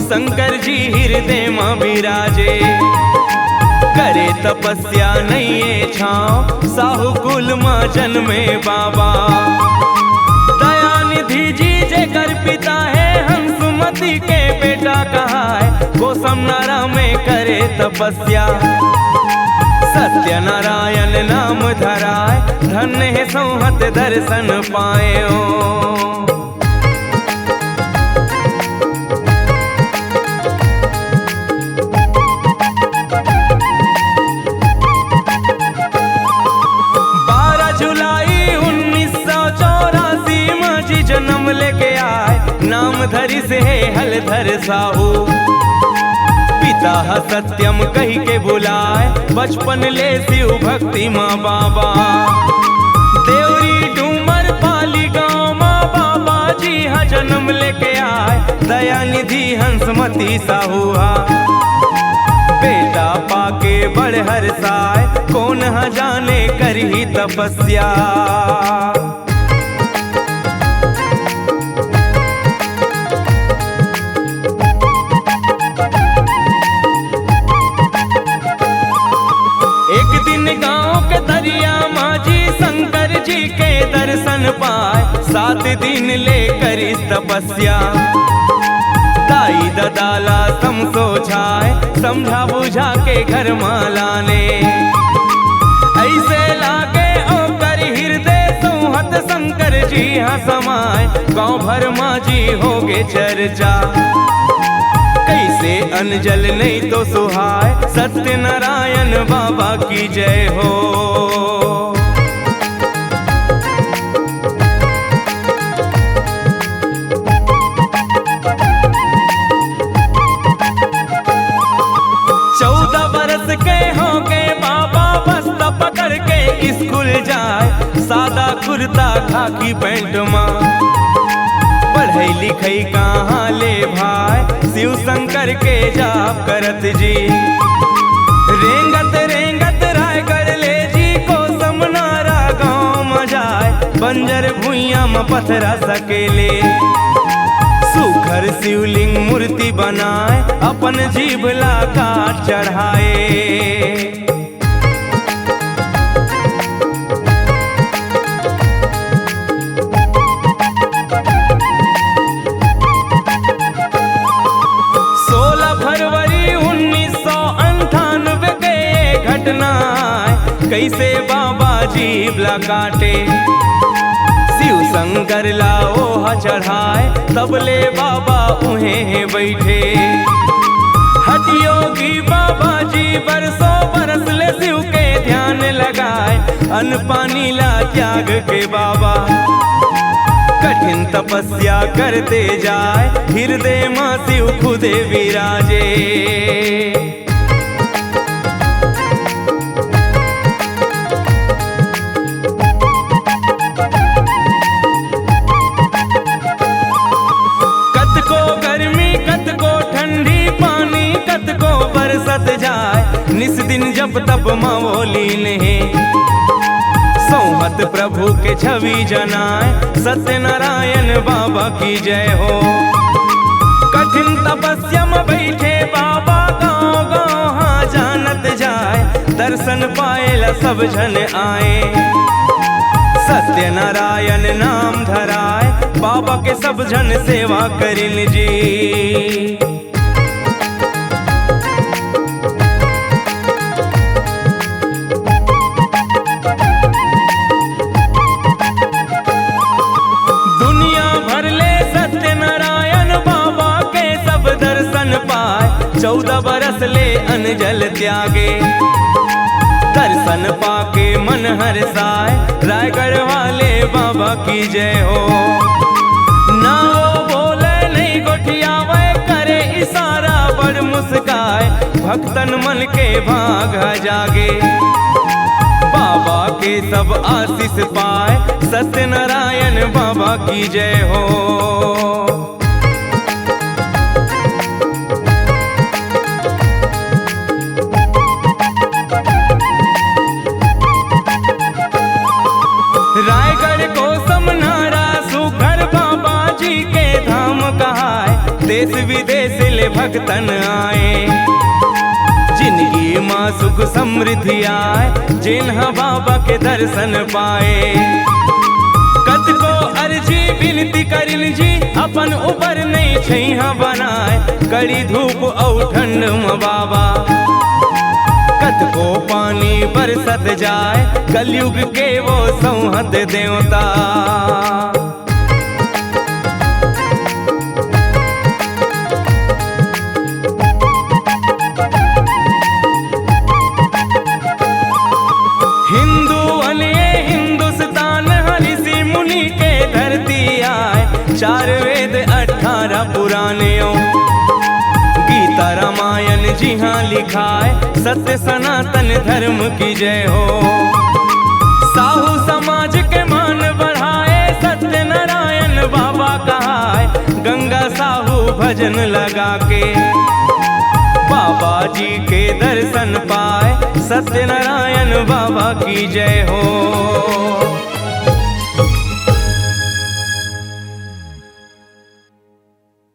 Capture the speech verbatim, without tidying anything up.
शंकर जी हृदय म विराजे, करे तपस्या नइये छाँव, साहू कुल म जनमे बाबा। दयानिधि जी जेकर पिता हे, हंसमती के बेटा कहाय, कोसम नारा में करे तपस्या। सत्यनारायण नाम धराय, धन्य हे संहत दर्शन पायो। बारह जुलाई उन्नीस सौ चौरासी म जी जनम लेके आय, नाम धरिस हे हलधर साहू। पिता ह सत्यम कहि के बुलाय, बचपन ले शिव भक्ति म बाबा। देवरी डूमर पाली गाँव म बाबा जी ह जनम लेके आय, दयानिधि हंसमती साहू हा। बेटा पाके बड़ हरसाय, कोन ह जाने करही तपस्या। एक दिन गांव के तरिया म जी शंकर जी के दर्शन पाय, सात दिन ले करिस तपस्या। दाई ददा ला समझाय, समझा बुझा के घर म लाने। अइसे लागे ओकर हृदय, संहत शंकर जी ह समाय। गांव भर म जी होगे चर्चा, कइसे अनजल नइ तो सुहाय, सत्यनारायण बाबा की जय हो। चौदह बरस के होगे बाबा, बस्ता पकड़ के स्कूल जाय, सादा कुर्ता खाकी पैंट म। पढ़ई लिखई कहाँ ले भाय, शिव शंकर के जाप करत जी। रेंगत रेंगत रायगढ़ ले जी, कोसम नारा गाँव म जाय, बंजर भुइयां म पथरा सकेले। सुघर शिवलिंग मूर्ति बनाय, अपन जीभ ला काट चढ़ाय। सोलह फरवरी उन्नीस सौ अंठानवे के ये घटना आय, कइसे बाबा जीभ ला काटे। शिव शंकर ला ओहा चढ़ाय, तब ले बाबा उहें हे बइठे। हठ योगी बाबा जी बरसों बरस ले शिव के ध्यान लगाय, अन्न पानी ला त्याग के बाबा कठिन तपस्या करते जाय, हृदय म शिव खुदे विराजे। कतको गर्मी, कतको ठंडी, पानी कतको बरसत जाय, निस दिन जप तप म वो लीन हे। सौंहत प्रभु के छवि जनाय, सत्यनारायण बाबा की जय हो। कठिन तपस्या म बइठे बाबा, गाँव गाँव हा जानत जाय, दर्शन पाए ला सब झन आए। सत्यनारायण नाम धराय, बाबा के सब झन सेवा करिन जी। दुनिया भर ले सत्यनारायण बाबा के सब दर्शन पाय, चौदह बरस ले अन्न जल त्यागे। दर्शन पाके मन हरसाय, रायगढ़ वाले बाबा की जय हो। ना वो बोले नहीं गोठियावे, करे इशारा बड़ मुस्काय, भक्तन मन के भाग ह जागे। बाबा के सब आशीष पाय, सत्यनारायण बाबा की जय हो। रायगढ़ कोसम नारा सुघर बाबा जी के धाम कहाय, देश विदेश ले भक्तन आए। जिंदगी मा सुख समृद्धि आए, जेन ह बाबा के दर्शन पाए। कतको अर्जी बिनती करिन जी, अपन ऊपर नइ छइहां बनाए। कड़ी धूप अउ ठंड म बाबा, कतको पानी बरसत जाए, कलयुग के वो संहत देवता। हिंदू अने हिंदुस्तान ह ऋषि मुनि के धरती आय, चार वेद अठारह पुराण ओ। गीता रामायण जिहां लिखाय, सत्य सनातन धर्म की जय हो। साहू समाज के मान बढ़ाए, सत्यनारायण बाबा कहाय। गंगा साहू भजन लगा के, बाबा जी के दर्शन पाए। सत्यनारायण बाबा की जय हो।